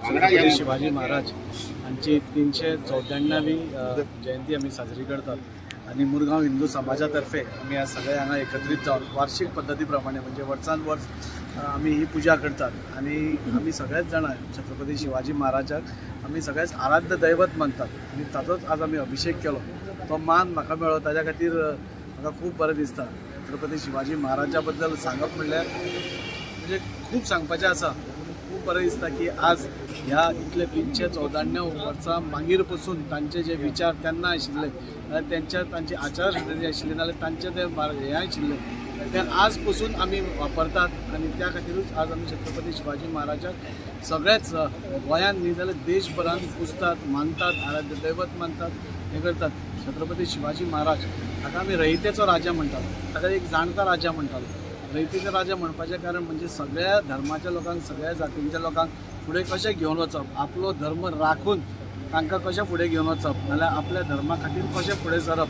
छत्रपती शिवाजी महाराज हांची 394वी जयंती आमी साजरी करतात आनी मुरगांव हिंदू समाजा तर्फे आमी आज सगळे हांगा एकत्रीत जावन वार्षिक पद्दती प्रमाणे म्हणजे वर्सान वर्स आमी ही पुजा करतात आनी आमी सगळेच जाणां छत्रपती शिवाजी महाराजाक आमी सगळेच आराध्य दैवत मानतात आनी ताचोच आज आमी अभिषेक केलो. तो मान म्हाका मेळ्ळो ताज्या खातीर म्हाका खूब बरें दिसता. छत्रपती शिवाजी महाराजा बद्दल सांगप म्हणल्यार म्हणजे खूब सांगपाचें आसा. खूब बरें दिसता की आज ह्या इतले 394 वर्सां मागीर पसून तांचे जे विचार तेन्ना आशिल्ले, नाल्यार तांची आचारसंहिता आशिल्ली, नाल्यार तांचे ते हें आशिल्ले ते आज पसून आमी वापरतात आनी त्या खातीरूच आज आमी छत्रपती शिवाजी महाराजाक सगळेच गोंयांत न्ही जाल्यार देशभरान पुजतात, मानतात, आराध्य दैवत मानतात, हें करतात. छत्रपती शिवाजी महाराज हाका आमी रयतेचो राजा म्हणटालो, ताका एक जाणता राजा म्हणटालो. रयतेचो राजा म्हणपाचें कारण म्हणजे सगळ्या धर्माच्या लोकांक, सगळ्या जातींच्या लोकांक फुडें कशें घेवन वचप, आपलो धर्म राखून तांकां कशें फुडें घेवन वचप, नाल्यार आपल्या धर्मा खातीर कशें फुडें सरप,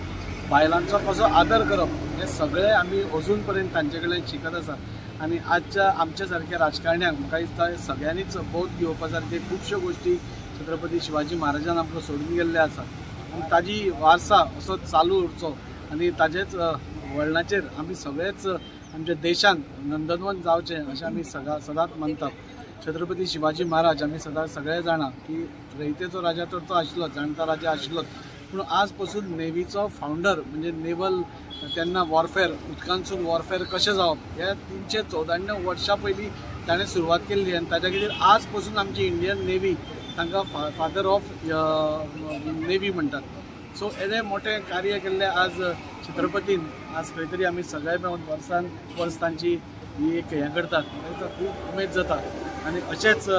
बायलांचो कसो आदर करप, हें सगळें आमी अजून पर्यंत तांचे कडेन शिकत आसा. आनी आजच्या आमच्या सारक्या राजकारण्यांक म्हाका दिसता सगळ्यांनीच बोध घेवपा सारखे खुबश्यो गोश्टी छत्रपती शिवाजी महाराजान आमकां सोडून गेल्ले आसा आनी ताजी वारसा असो चालू उरचो आनी ताजेच वळणाचेर आमी सगळेच आमच्या देशांत नंदनवन जावचें अशें आमी सदांच मानतात. छत्रपती शिवाजी महाराज आमी सदांच सगळे जाणा की रयतेचो राजा तर तो आशिल्लो, जाणता राजा आशिल्लोच, पूण आज पसून नेवीचो फावंडर म्हणजे नेवल तेन्ना वॉरफेअर, उदकांतसून वॉरफेअर कशें जावप हे 394 वर्सां पयलीं ताणें सुरवात केल्ली आनी ताच्या खातीर आज पसून आमची इंडियन नेवी तांकां फादर ऑफ नेवी म्हणटात. सो येदें मोठें कार्य केल्लें आज छत्रपतीन. आज खंय तरी आमी सगळे मेळून वर्सान वर्स तांची ही एक हें करतात, खूब उमेद जाता. आनी अशेंच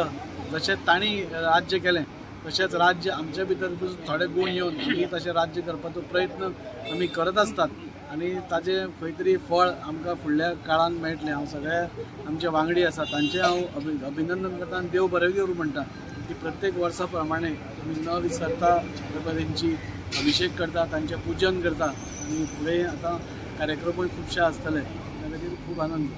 जशें तांणी राज्य केलें तशेंच राज्य आमचे भितर थोडे गूण येवन आमी तशें राज्य करपाचो प्रयत्न आमी करत आसतात आनी ताजें खंय तरी फळ आमकां फुडल्या काळान मेळटलें. हांव सगळे आमचे वांगडी आसा तांचें हांव अभिनंदन करता आनी देव बरें करूं म्हणटा की प्रत्येक वर्सा प्रमाणे तुमी न विसरता छत्रपतींची अभिषेक करता, तांचें पुजन करता आनी फुडें आतां कार्यक्रमूय खुबशे आसतले, त्या खातीर खूब आनंद.